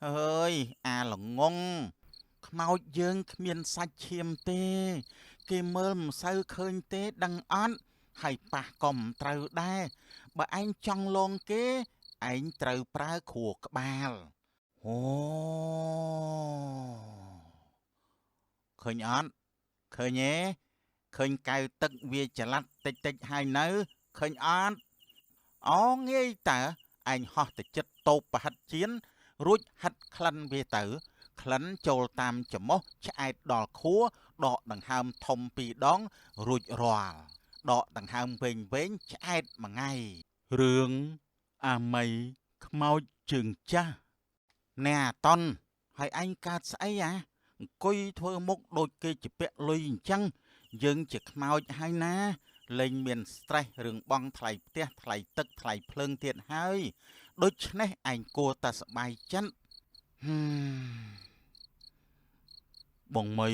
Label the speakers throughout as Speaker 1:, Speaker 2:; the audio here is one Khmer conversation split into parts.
Speaker 1: អើយអាល្ងងខ្មោចយើងគ្មានសាច់ឈាមទេ គេមើលមិនសូវឃើញទេដឹងអត់ហើយប៉ះក៏មិនត្រូវដែរបើឯងចង់លងគេឯងត្រូវប្រើខួរក្បាលអូឃើញអត់ឃើញទេឃើញកៅទឹកវាចល័តតិចតិចហើយនៅឃើញអត់អូងាយតើឯងហោះទៅចិត្តតូបប្រហិតជៀនរួចហិតក្លិនវាទៅក្លិនចូលតាមច្រមុះឆ្អែតដល់ខួរដកដង្ហើមធំពីរដងរួចរាល់ដកដង្ហើមវែងវែងឆ្អែតមួយថ្ងៃ
Speaker 2: រឿងអាមីខ្មោចជើងចាស់
Speaker 1: ណែអាតុនហើយឯងកើតស្អីអាអង្គុយធ្វើមុខដូចគេជាពាក់លុយអញ្ចឹងយើងជាខ្មោចហើយណាលែងមាន stress រឿងបង់ថ្លៃផ្ទះថ្លៃទឹកថ្លៃភ្លើងទៀតហើយដូច្នេះឯងគួរតែសប្បាយចិត្ត
Speaker 2: បងមី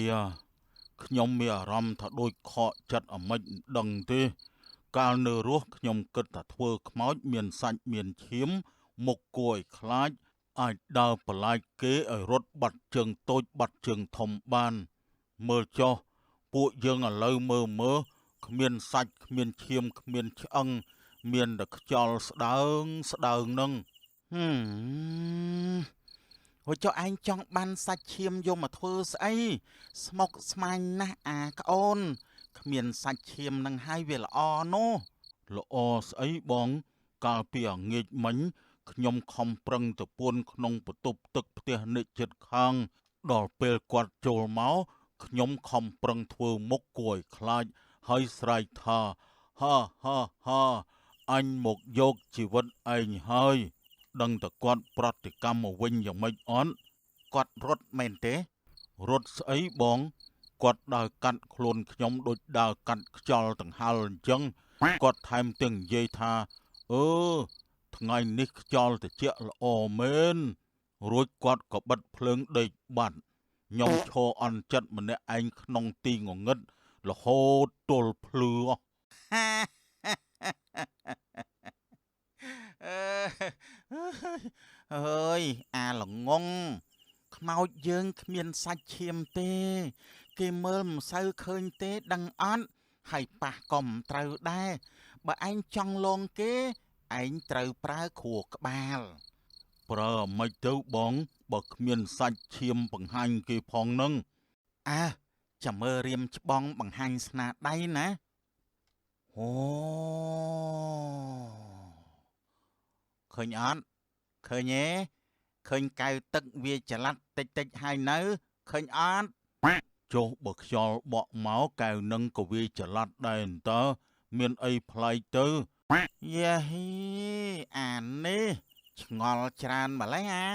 Speaker 2: ខ្ញុំមានអារម្មណ៍ថាដូចខកចិត្តអាម៉េចមិនដឹងទេកាលនៅរស់ខ្ញុំគិតថាធ្វើខ្មោចមានសាច់មានឈាមមុខគួរឲ្យខ្លាចអាចដើរបលាយគេឲ្យរត់បាត់ជើងតូចបាត់ជើងធំបានមើលចុះពួកយើងឥឡូវមើលមើលគ្មានសាច់គ្មានឈាមគ្មានឆ្អឹងមានតែខ្យល់ស្ដើងស្ដើងនឹង
Speaker 1: ហូចចុះឯងចង់បានសាច់ឈាមយកមកធ្វើស្អីស្មុកស្មាញណាស់អាក្អូនគ្មានសាច់ឈាមនឹងហើយវាល្អនោះ
Speaker 2: ល្អស្អីបងកាលពីអាងាចមិញខ្ញុំខំប្រឹងទៅពួនក្នុងបន្ទប់ទឹកផ្ទះនិចចិត្តខាងដល់ពេលគាត់ចូលមកខ្ញុំខំប្រឹងធ្វើមុខគួរឲ្យខ្លាចហើយស្រែកថាហាហាហាអញមកយកជីវិតឯងហើយដឹងតែគាត់ប្រតិកម្មមកវិញយ៉ាងម៉េចអត់
Speaker 1: គាត់រត់មែនទេ
Speaker 2: រត់ស្អីបងគាត់ដើរកាត់ខ្លួនខ្ញុំដូចដើរកាត់ខ្យល់ដង្ហើលអញ្ចឹងគាត់ថែមទាំងនិយាយថាអឺថ្ងៃនេះខ្យល់ត្រជាក់ល្អមែនរួចគាត់ក៏បិទភ្លើងដេកបាត់ខ្ញុំឈរអន់ចិត្តម្នាក់ឯងក្នុងទីងងឹតរហូតទល់ភ្លឺ
Speaker 1: អើយអាល្ងងខ្មោចយើងគ្មានសាច់ឈាមទេគេមើលមិនសូវឃើញទេដឹងអត់ហើយប៉ះក៏មិនត្រូវដែរបើឯងចង់លងគេឯងត្រូវប្រើខួរក្បាល
Speaker 2: ប្រើមិនទៅបងបើគ្មានសាច់ឈាមបង្ហាញគេផងនឹង
Speaker 1: អើចាំមើលរៀមច្បងបង្ហាញស្នាដៃណាអូឃើញអត់ឃើញទេឃើញកៅទឹកវាចល័តតិចតិចហើយនៅឃើញអត់
Speaker 2: ចុះបើខ្យល់បក់មកកៅនឹងក៏វាចល័តដែរតើមានអីប្លែកទៅ
Speaker 1: យ៉ាហីអានេះឆ្ងល់ច្រើនម្ល៉េះអា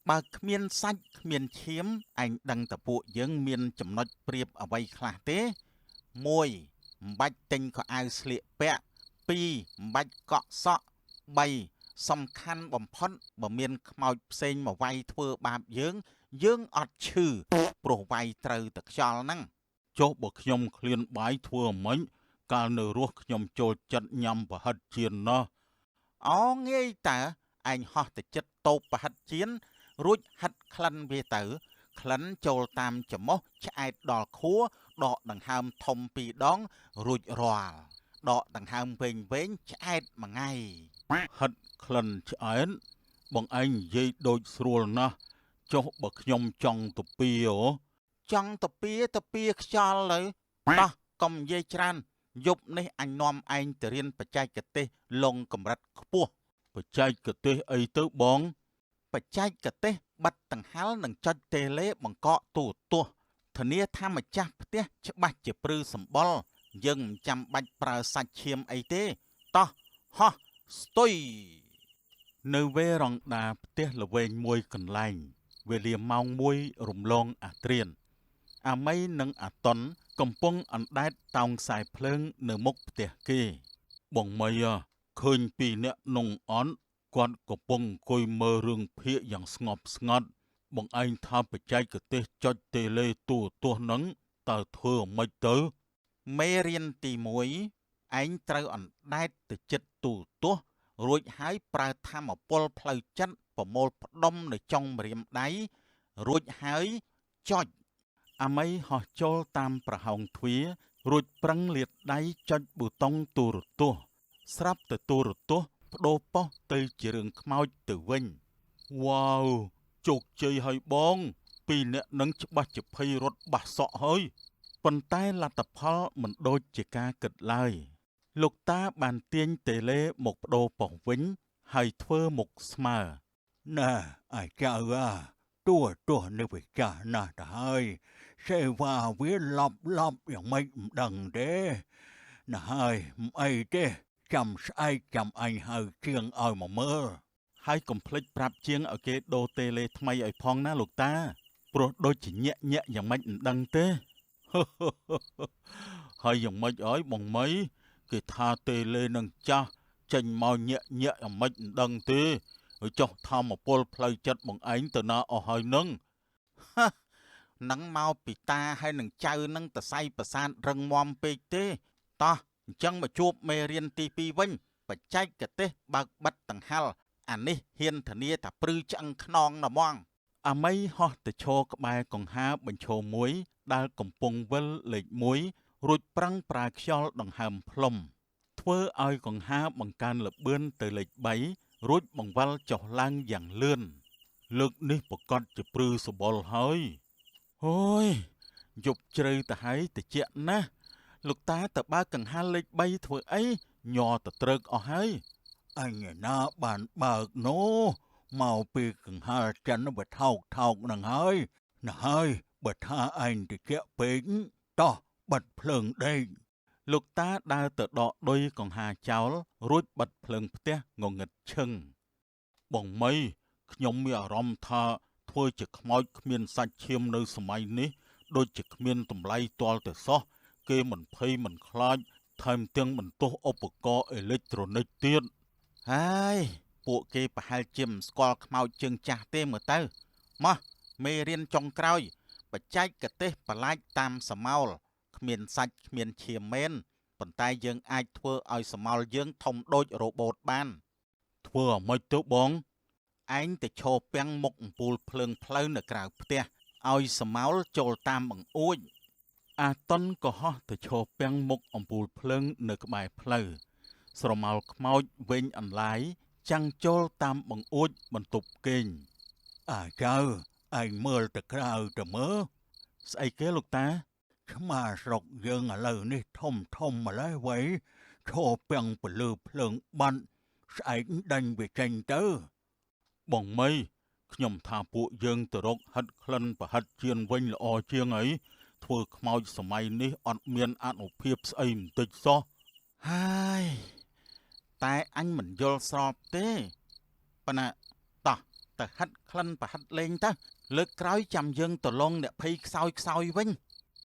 Speaker 1: បើគ្មានសាច់គ្មានឈាមឯងដឹងតពួកយើងមានចំណុចប្រៀបអ្វីខ្លះទេ1មិនបាច់ទិញខោអាវស្លៀកពាក់2មិនបាច់កក់សក់3សំខាន់បំផុតបើមានខ្មោចផ្សេងមកវាយធ្វើបាបយើងយើងអត់ឈឺព្រោះវាយត្រូវតែខ្យល់ហ្នឹង
Speaker 2: ចុះបើខ្ញុំឃ្លានបាយធ្វើអាម៉េចកាលនៅរស់ខ្ញុំចូលចិត្តញ៉ាំប្រហិតជៀនណាស់
Speaker 1: អូងាយតើឯងហោះទៅចិត្តតូបប្រហិតជៀនរួចហិតក្លិនវាទៅក្លិនចូលតាមច្រមុះឆ្អែតដល់ខួរដកដង្ហើមធំពីរដងរួចរាល់ដកដង្ហើមវែងវែងឆ្អែតមួយថ្ងៃ
Speaker 2: ហិតក្លិនឆ្អែតបងឯងនិយាយដូចស្រួលណាស់ចុះបើខ្ញុំចង់ទៅពីអូ
Speaker 1: ចង់ទៅពីទៅពីខ្យល់ទៅតោះកុំនិយាយច្រើនយប់នេះអញនាំឯងទៅរៀនបច្ចេកទេសលងកម្រិតខ្ពស់
Speaker 2: បច្ចេកទេសអីទៅបង
Speaker 1: បច្ចេកទេសបិទដង្ហាលនិងចុចតេឡេបង្កកទូរទស្សន៍ធានាថាម្ចាស់ផ្ទះច្បាស់ជាព្រឺសម្បុរយើងមិនចាំបាច់ប្រើសាច់ឈាមអីទេតោះហោះស្ទុយ
Speaker 2: នៅវេរ៉ង់ដាផ្ទះល្វែងមួយកន្លែងវេលាម៉ោង1រំលងអាត្រៀនអាមីនិងអាតុនកំពុងអណ្ដែតតោងខ្សែភ្លើងនៅមុខផ្ទះគេបងមីឃើញពីអ្នកនងអន់គាត់កំពុងអង្គុយមើលរឿងភាគយ៉ាងស្ងប់ស្ងាត់បងឯងថាបច្ចេកទេសចុចតេឡេទូរទស្សន៍នឹងតើធ្វើមិនទៅ
Speaker 1: មេរៀនទី1ឯងត្រូវអណ្ដែតទៅចិត្តទូរទស្សន៍រួចហើយប្រើធម្មពលផ្លូវចិត្ត ប្រមូលផ្ដុំនៅចុងម្រាមដៃរួចហើយចុចអាមីហោះចូលតាមប្រហោងទ្វាររួចប្រឹងលាតដៃចុចប៊ូតុងទូរទស្សន៍ស្រាប់តែទូរទស្សន៍ប្ដូរប៉ុស្តិ៍ទៅជារឿងខ្មោចទៅវិញវ៉ាវជោគជ័យហើយបងពីរអ្នកនឹងច្បាស់ជាភ័យរត់បាសសក់ហើយប៉ុន្តែលទ្ធផលមិនដូចជាការគិតឡើយលោកតាបានទាញតេឡេមកប្ដូរប៉ុស្តិ៍វិញហើយធ្វើមុខស្មើ
Speaker 2: ណែអាចៅអាទួទោះនេះវាចាស់ណាស់ទៅហើយសេវាវាឡប់ឡប់យ៉ាងម៉េចមិនដឹងទេណាហើយមិនអីទេចាំស្អែកចាំអញហៅជាងឲ្យមកមើល
Speaker 1: ហើយកុំភ្លេចប្រាប់ជាងឲ្យគេដូរតេឡេថ្មីឲ្យផងណាលោកតាព្រោះដូចជាញាក់ញាក់យ៉ាងម៉េចមិនដឹងទេហើយយ៉ាងម៉េចអើយបងមីគេថាតេឡេនឹងចាស់ចេញមកញាក់ញាក់យ៉ាងម៉េចមិនដឹងទេហើយចុះធម្មពលផ្លូវចិត្តបងឯងទៅណាអស់ហើយនឹងនឹងមកពីតាហើយនឹងចៅនឹងតសៃប្រសាទរឹងមាំពេកទេតោះអញ្ចឹងមកជួបមេរៀនទី2វិញបច្ចេកទេសបើកបិទដង្ហែលអានេះហ៊ានធានាថាព្រឺឆ្អឹងខ្នងណាម៉ងអាមីហោះទៅឈរក្បែរកង្ហាបញ្ឈរមួយដែលកំពុងវិលលេខ1រួចប្រឹងប្រើខ្យល់ដង្ហើមផ្លុំធ្វើឲ្យកង្ហាបង្កើនល្បឿនទៅលេខ3រួចបង្វិលចុះឡើងយ៉ាងលឿនលើកនេះប្រកាសជាព្រឺសបល់ហើយអូយយប់ជ្រៅទៅហើយតិចណាស់លោកតាទៅបើកកង្ហាលេខ3ធ្វើអីញ័រទៅត្រឹកអស់ហើយ
Speaker 2: អញណាបានបើកនោះមកពីកង្ហាលចិនវាថោកថោកនឹងហើយណាហើយបើថាអញតិចពេកតោះបិទភ្លើងដេក
Speaker 1: លោកតាដើរទៅដកឌុយកង្ហាចោលរួចបិទភ្លើងផ្ទះងងឹតឈឹងបងមីខ្ញុំមានអារម្មណ៍ថាធ្វើជាខ្មោចគ្មានសាច់ឈាមនៅសម័យនេះដូចជាគ្មានតម្លៃទាល់តែសោះគេមិនភ័យមិនខ្លាចថែមទាំងបន្ទោសឧបករណ៍អេឡិចត្រូនិកទៀតហើយពួកគេប្រហែលជាមិនស្គាល់ខ្មោចជើងចាស់ទេមើលទៅមកមេរៀនចុងក្រោយបច្ចេកទេសបន្លាចតាមសមោលគ្មានសាច់គ្មានឈាមមែនប៉ុន្តែយើងអាចធ្វើឲ្យសមោលយើងធំដូចរ៉ូបូតបានធ្វើអ្ម៉េចទៅបងឯងទៅឈរពាំងមុខអំពូលភ្លើងផ្លូវនៅក្រៅផ្ទះឲ្យសមោលចូលតាមបង្អួចអាតុនក៏ហោះទៅឈរពាំងមុខអំពូលភ្លើងនៅក្បែរផ្លូវស្រមោលខ្មោចវែងអន្លាយចាំងចូលតាមបង្អួចបន្ទប់គេង
Speaker 2: អាចៅឯងមើលទៅក្រៅទៅមើល
Speaker 1: ស្អីគេលោកតា
Speaker 2: ឆ្មាស្រុកយើងឥឡូវនេះធំធំម្ល៉េះវ៉ៃឈរពាំងពលឺភ្លើងបាត់ស្អែកដេញវាចេញទៅ
Speaker 1: បងមីខ្ញុំថាពួកយើងទៅរកហិតក្លិនប្រហិតជៀនវិញល្អជាងអីធ្វើខ្មោចសម័យនេះអត់មានអនុភាពស្អីបន្តិចសោះហើយតែអញមិនយល់ស្របទេប៉ុន្តែតោះទៅហិតក្លិនប្រហិតលេងទៅលើកក្រោយចាំយើងទៅលងអ្នកភ័យខ្សោយខ្សោយវិញ